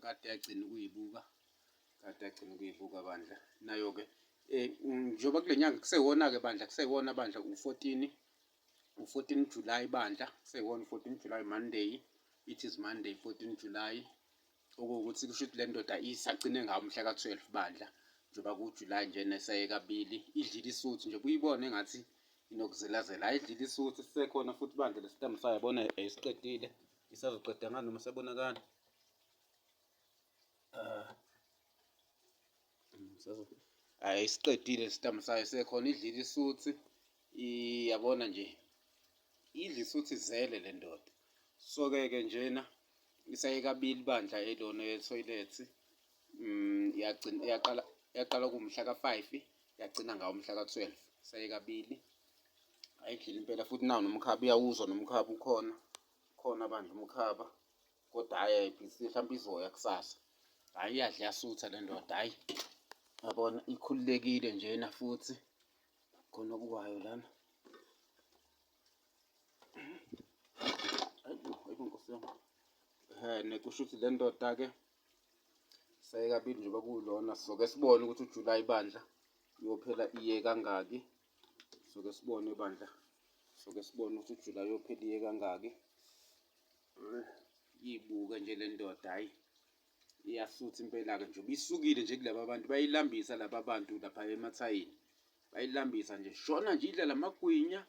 Kade yagcina ukuyibuka, kade yagcina ukuyibuka bandla. Nayo-ke njengoba kule nyanga kusewona-ke bandla, kusewona bandla u-14, u-14 July bandla, kusewona u-14 July Monday. It is Monday 14 July. Okuwukuthi kusho ukuthi le ndoda isagcine ngawo mhla ka-12 bandla, njengoba kuJuly njena esaye kabili. Idlile isuthi nje, kuyibona engathi inokuzelazela. Hhayi, idlile isuthi, sisekhona futhi bandla lesitambu sayo, yabona ayisiqedile. Isazoqeda ngani noma sebonakala? Ayisiqedile isitambu sayo, sekhona idlile isuthi. Iyabona nje, idla isuthi izele le ndoda. So-ke ke njena isaye kabili bandla elona ethoyilethi. Yagcina yaqala, yaqala kumhla ka-5, yagcina ngawo umhla ka-12. Isaye kabili. Ayidlile impela futhi nawo nomkhaba uyawuzwa, nomkhaba ukhona. Khona bandla umkhaba. Kodwa hhayi ayibhisi, mhlawumbe izoya kusasa. Hhayi iyadla iyasutha le ndoda, hhayi. Yabona ikhululekile njena futhi. Khona okuwayo lana. Hayibo, hayibo Nkosi yami. Ehhe, kusho ukuthi le ndoda-ke saye kabili njengoba kuwulona, soke sibone ukuthi uJuly bandla uyophela iye kangaki. Soke sibone bandla, soke sibone ukuthi uJuly uyophela iye kangaki. Iyibuke nje le ndoda, hhayi iyasutha impela-ke nje isukile nje kulaba bantu, bayilambisa laba bantu lapha emathayini, bayilambisa nje. Shona nje idla lamagwinya,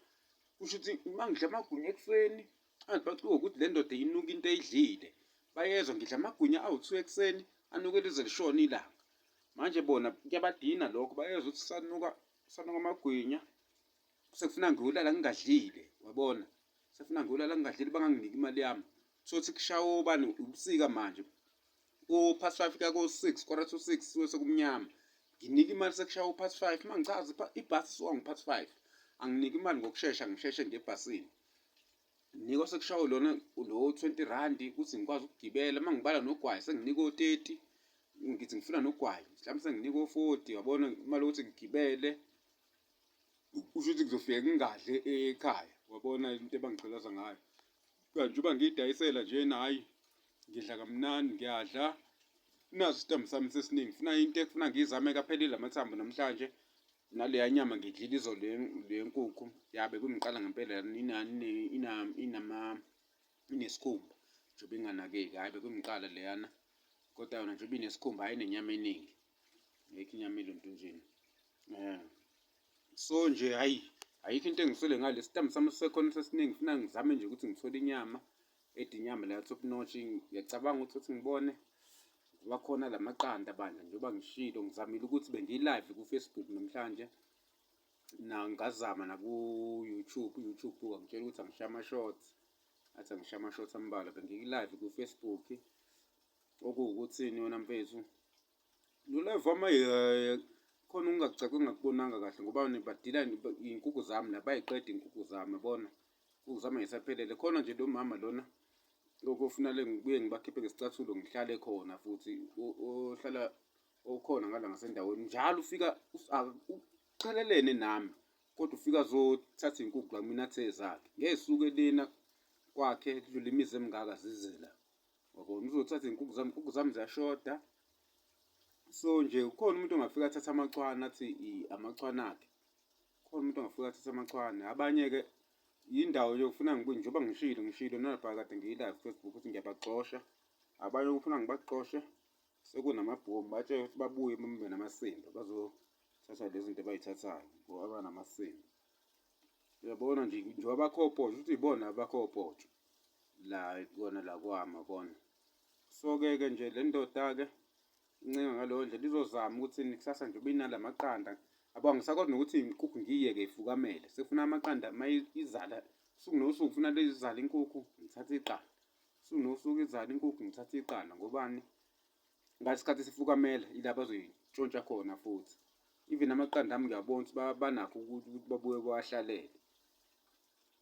kusho ukuthi uma ngidla amagwinya ekuseni, angithi bacuka ukuthi le ndoda inuka into eyidlile. Bayezwa ngidla amagwinya awu-2 ekuseni, anuke lize lishone ilanga. Manje bona kuyabadina lokho, bayezwa ukuthi sanuka, sanuka amagwinya, sekufuna ngiyolala ngingadlile, wabona. Sefuna ngiyolala ngingadlile banganginiki imali yami. Thothi kushawa obani ubusika manje. O-past 5 kuya ko-6, quarter to 6 suke sekumnyama. Nginika imali sekushawa o-past 5. Uma ngichaza ibhasi isuka ngo-past 5. Anginiki imali ngokushesha, ngisheshe ngiye ebhasini. Nginikwa sekushawa lona lo 20 rand ukuthi ngikwazi ukugibela. Uma ngibala nogwayi senginika o-30. Ngithi ngifuna nogwayi, mhlawumbe senginika o-40, yabona imali yokuthi ngigibele. Kusho ukuthi ngizofike ngingadli ekhaya, wabona into ebangigqilaza ngayo. Kanti njengoba ngiyidayisela njena, hhayi ngidla kamnandi, ngiyadla. Naso isitambu sami sesiningi, funa into ekufuna ngiyizame kaphelile amathambo namhlanje. Naleya nyama ngiyidlile izolo le nkukhu, yabe kuyimiqala ngempela inesikhumba njengoba inganakeki, hhayi bekuyimiqala leyana. Kodwa yona njengoba inesikhumba, hhayi inenyama eningi, ayikho inyama elontunjini. So nje hhayi ayikho into engiswele ngale, isitambu sami sisekhona sesiningi, funa ngizame nje ukuthi ngithole inyama edi inyama la top notch. Ngiyacabanga ukuthi uthi ngibone ngoba khona lamaqanda bandla, njengoba ngishilo ngizamile ukuthi bengiyi-live ku-Facebook namhlanje, na ngazama naku-YouTube. U-YouTube wangitshela ukuthi angishaye ama-shorts, athi angishaye ama-shorts ambalwa. Bengiyi-live ku-Facebook, okuwukuthini wena mfethu, lo live wami khona ukungacaci engingakubonanga kahle ngoba badila iy'nkukhu zami la, bayiqeda iy'nkukhu zami, yabona. Iy'nkukhu zami ayisaphelele. Khona nje lo mama lona okufuna le ngibuye ngibakhiphe ngesicathulo ngihlale khona futhi, ohlala okhona ngala ngasendaweni njalo ufika uqhelelene nami, kodwa ufika azothatha iy'nkukhu la kumina athi ezakhe. Ngeke zisuke lena kwakhe kudlule imizi emingaka zize la. Wabona, uzothatha iy'nkukhu zami, iy'nkukhu zami ziyashoda. So nje ukhona umuntu ongafika athathe amachwane athi amachwane akhe. Khona umuntu ongafika athathe amachwane. Abanye-ke yindawo nje ufuna ngibuye njengoba ngishilo, ngishilo nalapha kade ngiyi-live Facebook ukuthi ngiyabaxosha. Abanye ufuna ngibaxoshe sekunamabhomu, batshele ukuthi babuye bambe namasimba bazothatha lezi zinto abayithathayo ngoba banamasimba. Uyabona nje njengoba bakhopotsha ukuthi ibona abakhopotsha la kona la kwami, yabona. So-ke ke nje le ndoda-ke incenga ngaleyo ndlela izozama ukuthi kusasa nje inala maqanda, yabo angisakwazi nokuthi inkukhu ngiyiyeke ifukamele, sekufuna amaqanda uma izala usuku nosuku, kufuna lizale inkukhu ngithathe iqanda, usuku nosuku izale inkukhu ngithathe iqanda. Ngobani? Ngalesi sikhathi sifukamela ila bazoyintshontsha khona futhi. Even amaqanda ami ngiyabona ukuthi banakho ukuthi babuye bawahlalele.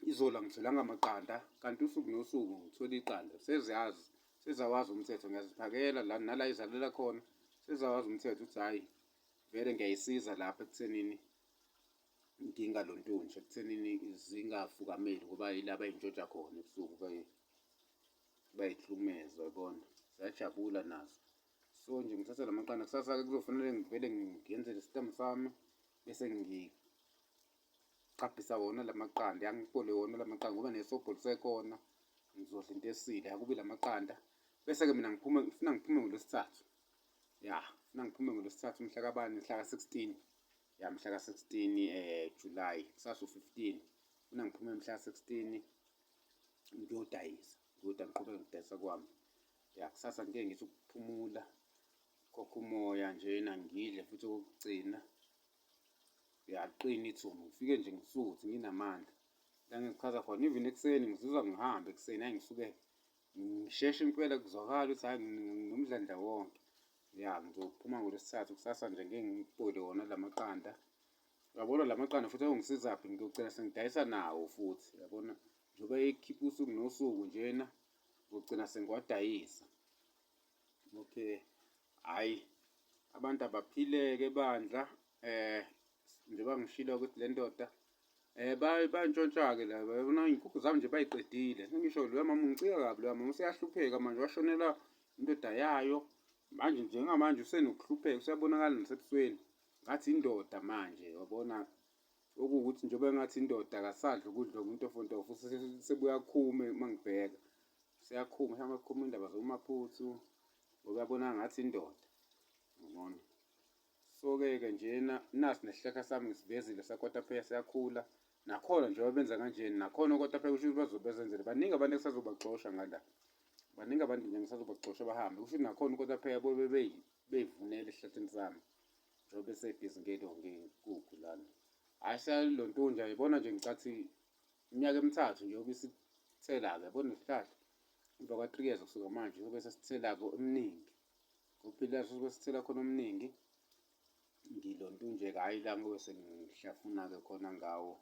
Izolo angitholanga amaqanda, kanti usuku nosuku ngithola iqanda. Seziyazi, sezawazi umthetho, ngiyaziphakela la nala izalela khona, sezawazi umthetho ukuthi hhayi vele ngiyayisiza lapha ekuthenini ngingalontshontshe, ekuthenini zingafukameli ngoba yila bayintshontsha khona ebusuku bayihlukumeze, uyabona. Ziyajabula nazo. So nje ngithatha la maqanda kusasa-ke kuzofanele ngivele ngenze lesitambu sami bese ngiqabhisa wona la maqanda, angikole wona la maqanda ngoba nesobho lisekhona. Ngizodla into esile, akube la maqanda. Bese-ke mina ngiphume, ngifuna ngiphume ngoLwesithathu. Ya, ngifuna ngiphume ngoLwesithathu mhla kabani, mhla ka-16. Ya, mhla ka-16 July, kusasa u-15. Ngifuna ngiphume mhla ka-16 ngiyodayisa, ngiyoda ngiqhubeke ngokudayisa kwami. Ya, kusasa ngike ngithi ukuphumula, khokha umoya njena ngidle futhi okokugcina. Yaqina ithumbu, ngifike nje ngisuthi nginamandla. La ngizichaza khona even ekuseni ngizizwa ngihamba ekuseni, hhayi ngisuke ngisheshe impela kuzwakala ukuthi hhayi nginomdlandla wonke. Ya, ngizophuma ngoLwesithathu kusasa nje ngeke ngibhole wona la maqanda. Uyabona la maqanda futhi ayongisizaphi ngiyogcina sengidayisa nawo futhi yabona njengoba ekhipha usuku nosuku njena ngizogcina sengiwadayisa. Okay, hhayi abantu abaphileke bandla njengoba ngishilo ukuthi le ndoda bayantshontsha-ke la yabona iy'nkukhu zami nje bayiqedile. Sengisho loya mama ungicika kabi loya mama useyahlupheka manje washonelwa indoda yayo. Manje njengamanje usenokuhlupheka useyabonakala nasebusweni ngathi indoda manje wabona okuwukuthi njengoba engathi indoda akasadli ukudla okuntofontofo sebuya khume uma ngibheka. Seyakhuma mhlawumbe kukhuma indaba zomaphuthu ngoba uyabona ngathi indoda yabona. So-ke ke njena nasi nesihlahla sami ngisivezile sakwatapheya siyakhula nakhona njengoba benza kanjena nakhona okwatapheya kusho ukuthi bazobe bezenzele baningi abantu ekusazobaxosha ngala baningi abantu nje ngisazobaxosha bahambe kusho ukuthi nakhona ukwatapheya bobe beyivunela esihlahleni sami njengoba besebhizi ngelo ngenkukhu lana hhayi siyalontunja yibona nje ngicathi iminyaka emithathu njengoba isithela-ke yabona isihlahla emva kwa-3 years kusuka manje njengoba sesithela-ke omningi Kuphila suke sithela khona omningi ngilontunje-ke hhayi la ngobe sengihlafuna-ke khona ngawo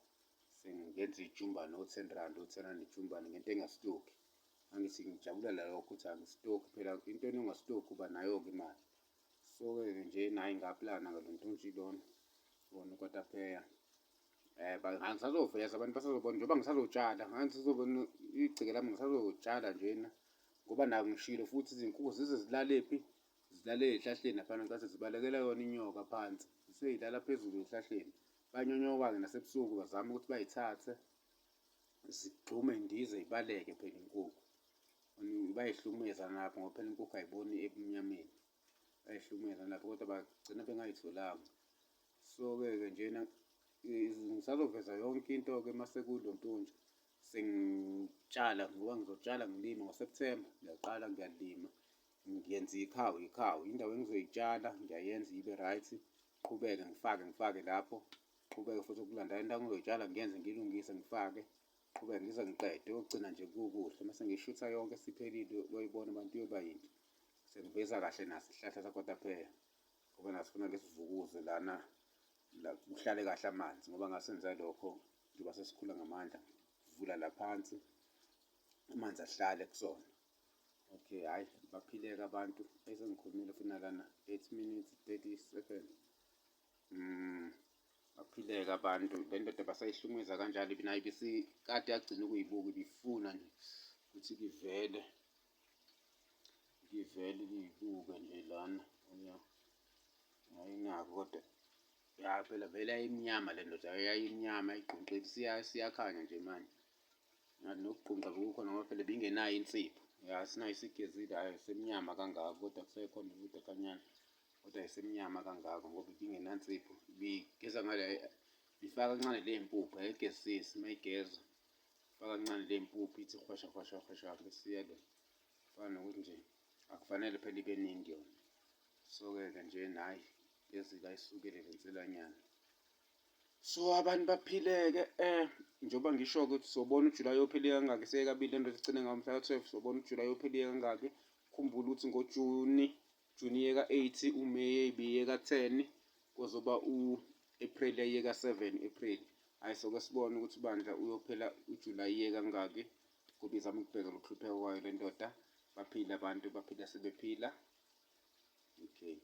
sengingenza ijumbane o-ten rand o-ten rand ijumbane ngento engasitokhi angithi ngijabulela lokho ukuthi angisitokhi phela into enongasitokhi uba nayo-ke imali so-ke nje nayi ngaplana ngalontunje ilona wona ukwatapheya Ngisazoveza abantu basazobona njengoba ngisazotshala ngisazobona igceke lami ngisazotshala njena ngoba nayo ngishilo futhi izinkukhu zize zilalephi zilale ey'hlahleni laphana ngicathi zibalekela yona inyoka phansi seyilala phezulu ey'hlahleni banyonyoka-ke nasebusuku bazame ukuthi bayithathe zigxume indize ibaleke phela inkukhu bayihlukumeza nalapho ngoba phela inkukhu ayiboni ebumnyameni bayihlukumeza nalapho kodwa bagcina bengayitholanga. So-ke ke njena ngisazoveza yonke into-ke uma sekulontunja sengitshala ngoba ngizotshala ngilime ngoSepthemba ngiyaqala ngiyalima ngiyenza ikhawu ikhawu indawo engizoyitshala ngiyayenza ibe right qhubeke ngifake ngifake lapho qhubeke futhi okulandela into engizoyitshala ngiyenze ngiyilungise ngifake qhubeke ngize ngiqede yogcina nje kukuhle mase ngiyishutha yonke siphelile boyibona abantu iyoba yinto sengiveza kahle naso isihlahla sakwatapheya ngoba nasifuna ke sivukuze lana la kuhlale kahle amanzi ngoba ngasenza lokho njengoba sesikhula ngamandla vula la phansi amanzi ahlale kusona. Okay, hhayi baphileke abantu esengikhulumile futhi nalana 8 minutes 30 seconds. Baphileke abantu le ndoda basayihlukumeza kanjalo nayo ibisikade yagcina ukuyibuka ibifuna nje ukuthi kivele Ngivele ngiyibuke nje lana uya ayinako kodwa ya phela vele yayimnyama le ndoda yayimnyama igqunqile siyakhanya nje manje ngathi nokugqunqa bekukhona ngoba phela ibingenayo insipho ya sinayo isigezile hhayi isemnyama kangako kodwa kusekhona ubudakanyana kodwa isemnyama kangako ngoba ibingenansipho ibigeza ngale ibifaka kancane le mpuphu ayigezisi uma igeza faka kancane le mpuphu ithi hwasha hwasha hwasha bese iyalo fana nokuthi nje akufanele phela ibe ningi yona so-ke ke nje nayi lezi ayisukele le nselanyana so abantu baphileke njengoba ngisho ukuthi sobona uJuly yophele kangaki sekabili lento sigcine ngawo mhla ka-12 sobona uJuly yophele kangaki khumbula ukuthi ngoJuni Juni yeka 8 uMay ibiyeka 10 kuzoba u-April yayiyeka 7 April hhayi soke sibone ukuthi bandla uyophela uJuly yeka kangaki ngoba izama ukubheka lokuhlupheka kwayo le ndoda baphila abantu baphila sebephila okay.